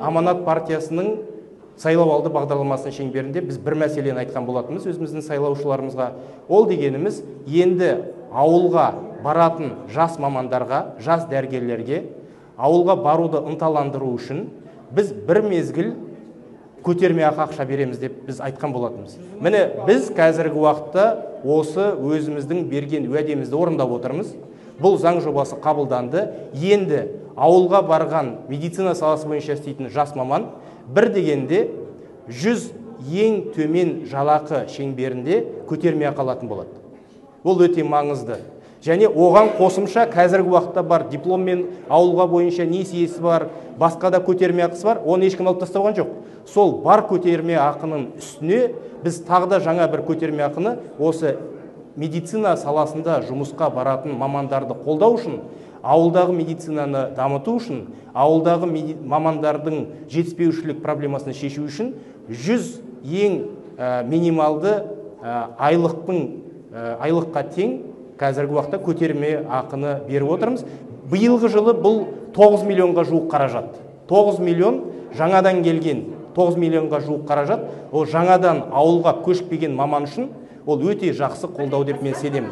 Аманат партиясының сайлауалды бағдарламасының шеңберінде біз бір мәселені айтқан болатынбыз өзіміздің сайлаушыларымызға. Ол дегеніміз, енді ауылға баратын жас мамандарға, жас дәрігерлерге ауылға баруды ынталандыру үшін біз бір мезгіл көтерме ақы ақша береміз деп біз айтқан болатынбыз. Міне, біз қазіргі уақытта осы өзіміздің берген уәдемізді орындап отырмыз. Бұл заң жобасы қабылданды. Енді ауылға барған медицина саласы бойынша істейтін жас маман бір дегенде 100 ең төмен жалақы шеңберінде көтерме ақы алатын болады. Ол өте маңызды. Және оған қосымша қазіргі уақытта бар дипломмен ауылға бойынша несиесі бар, басқа да көтерме ақысы бар, оны ешкім алып тастаған жоқ. Сол бар көтерме ақының үстіне біз тағы да жаңа бір көтерме ақыны осы медицина саласында жұмысқа баратын мамандарды қолдау үшін, ауылдағы медицинаны дамыту үшін, ауылдағы мамандардың жетіспеушілік проблемасын шешу үшін 100 ең минималды айлыққа тең қазіргі уақытта көтерме ақыны беріп отырмыз. Биылғы жылы бұл 9 миллионға жуық қаражат. 9 миллион жаңадан келген 9 миллионға жуық қаражат, ол жаңадан ауылға көшіп келген маман үшін ол өте жақсы қолдау деп мен сенемін.